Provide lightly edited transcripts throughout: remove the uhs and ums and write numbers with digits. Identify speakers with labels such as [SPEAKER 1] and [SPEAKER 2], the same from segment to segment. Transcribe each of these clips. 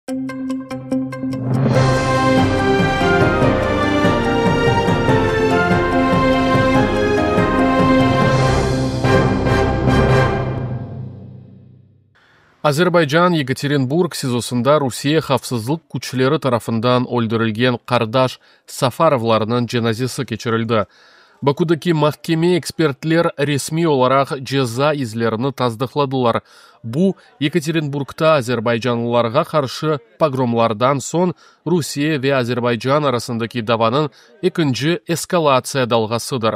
[SPEAKER 1] Azerbaycan Yekaterinburg SİZOsında Rusiye havfsızlıq küçleri tarafından öldürilgen qardaş Safarovlarnıñ cenazesi keçirildi. Bakudaki mahkeme ekspertler resmiy olaraq ceza izlerini tasdıqladılar. Bu, Yekaterinburgda azerbaycanlılarğa qarşı pogromlardan soñ Rusiye ve Azerbaycan arasındaki davanıñ ekinci eskalatsiya dalğasıdır.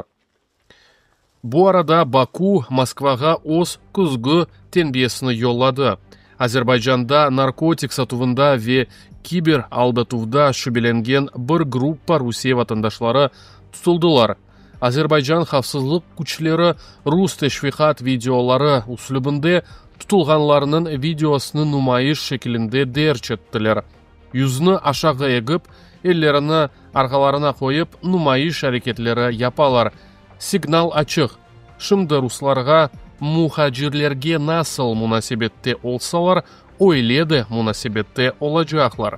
[SPEAKER 1] Bu arada Baku Moskvağa öz küzgü tenbiyesini yolladı, Azerbaycanda narkotik satuvında ve kiber aldatuvda şübelengen bir gruppa Rusiye vatandaşları tutuldılar. Azerbaycan havfsızlıq küçleri rus teşviqat videoları üslübinde tutulğanlarnıñ videosını numayış şekilinde derc ettiler. Yüzüni aşağı egip, ellerini arqalarına qoyıp, numayış areketleri yapalar. Signal açıq, şimdi ruslarğa muhacirlerge nasıl munasebette olsalar, öyle de munasebette olacaqlar.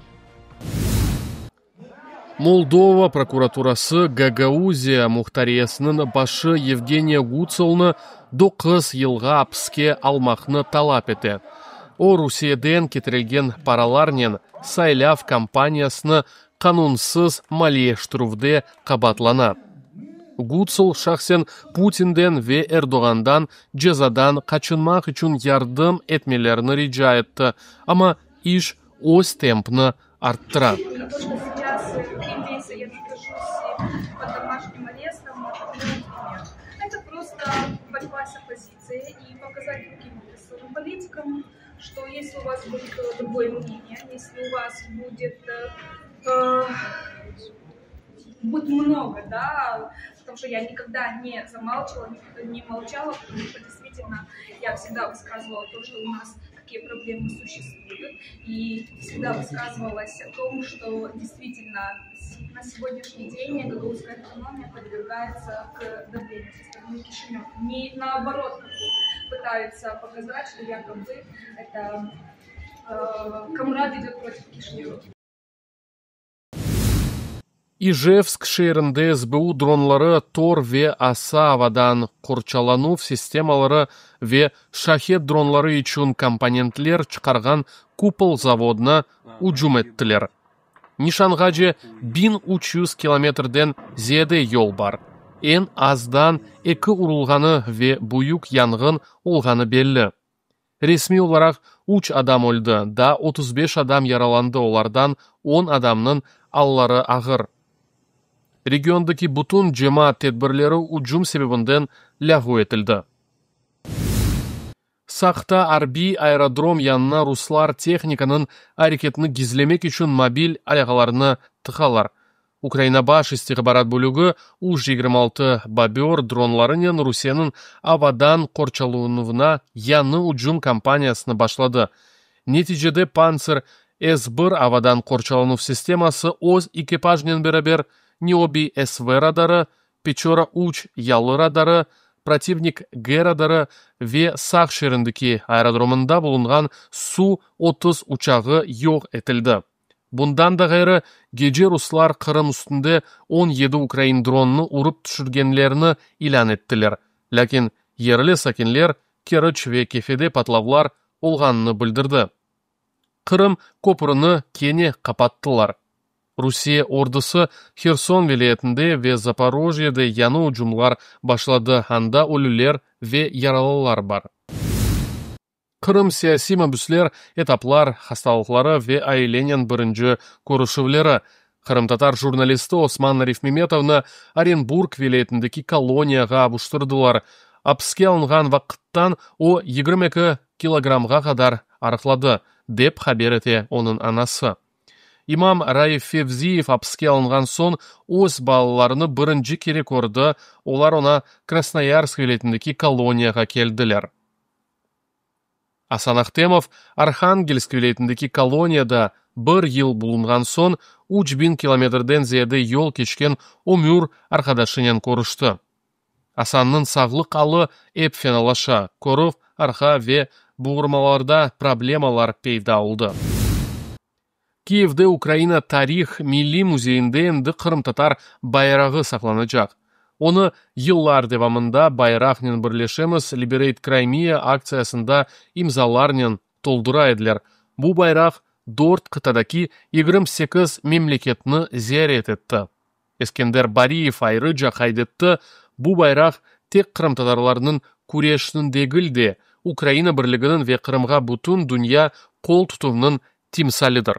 [SPEAKER 1] Moldova prokuraturası Gagauziya muhtariyesiniñ başı Yevgeniya Gutsulnı doquz yılğa apiske almaqnı talap ete. O, Rusiyeden ketirilgen paralarnen saylav kampaniyasını qanunsız maliyeştirüvde qabaatlana. Gutsul şahsen Putinden ve Erdoğandan cezadan qaçınmaq içün yardım etmelerini rica etti, amma iş öz tempni arttıra. İjevsk şeerinde SBU dronları Tor ve Osa avadan qorçalanuv sistemaları ve Şahed dronları içün komponentler çıqarğan Kupol zavodına ücüm ettiler. Nişanğace 1300 kilometrden ziyade yol bar. Eñ azdan eki urulğanı ve büyük yanğın olğanı belli. Resmiy olaraq üç adam öldi, daa 35 adam yaralandı, olardan 10 adamnıñ alları ağır. Regiondaki bütün cemaat tedbirleri ücüm sebebinden lâğu etildi. Saqta arbiy aerodrom yanına ruslar tehnikanıñ areketini gizlemek içün mobil alâqalarnı tıqalar. Ukraina Baş istihbarat bölügi UJ-26 Bobör dronlarınen Rusiyeniñ avadan qorçalanuvına yañı ücüm kampaniyasını başladı. Neticede Pantsir S-bir avadan qorçalanuv sisteması öz ekipajnen beraber Niobiy SV radarı, Peçora üç yalı radarı, Protivnik G radarı ve Saq şeerindeki aerodromında bulunğan Su-otuz uçağı yoq etildi. Bundan da ğayrı, gece ruslar Qırım üstünde 17 ukrain dronını urıp tüşürgenlerini ilân ettiler. Lâkin yerli sakinler Keriç ve Kefede patlavlar olğanını bildirdi. Qırım köprüni kene qapattılar. Rusiye ordusı Herson vilâyetinde ve Zaporojyede yañı ücümlar başladı, anda ölüler ve yaralılar bar. Qırım siyasiy mabüsler etaplar, hastalıqları ve ailenen birinci körüşüvleri. Qırımtatar jurnalisti Osman Arifmemetovnı Orenburg vilâyetindeki koloniyağa avuştırdılar. Apiske alınğan vaqıttan o, 22 kilogramğa qadar arıqladı, dep haber ete onıñ anası. İmam Raif Fevziyev apiske alınğan soñ öz balalarını birinci kere kördi, olar oña Krasnoyarsk vilâyetindeki koloniyağa keldiler. Asan Ahtemov Arhangelsk vilâyetindeki koloniyada bir yıl bulunğan soñ 3000 kilometrden ziyade yol keçken ömür arqadaşınen körüşti. Asannıñ sağlıq alı ep fenalaşa, körüv, arqa ve buğurmalarda problemalar peyda oldı. Kiyevde Ukraina tarih milliy müzeyinde endi qırımtatar bayrağı saqlanacaq. Onı yıllar devamında Bayraqnen birleşemiz Liberate Crimea aktsiyasında imzalarnen toldura ediler. Bu bayraq dört qıtadaki 28 memleketni ziyaret etti. Eskender Bariyev ayrıca qayd etti, bu bayraq tek qırımtatarlarnıñ küreşiniñ degil de, Ukraina birliginiñ ve Qırımğa bütün dünya qol tutuvınıñ timsalidir.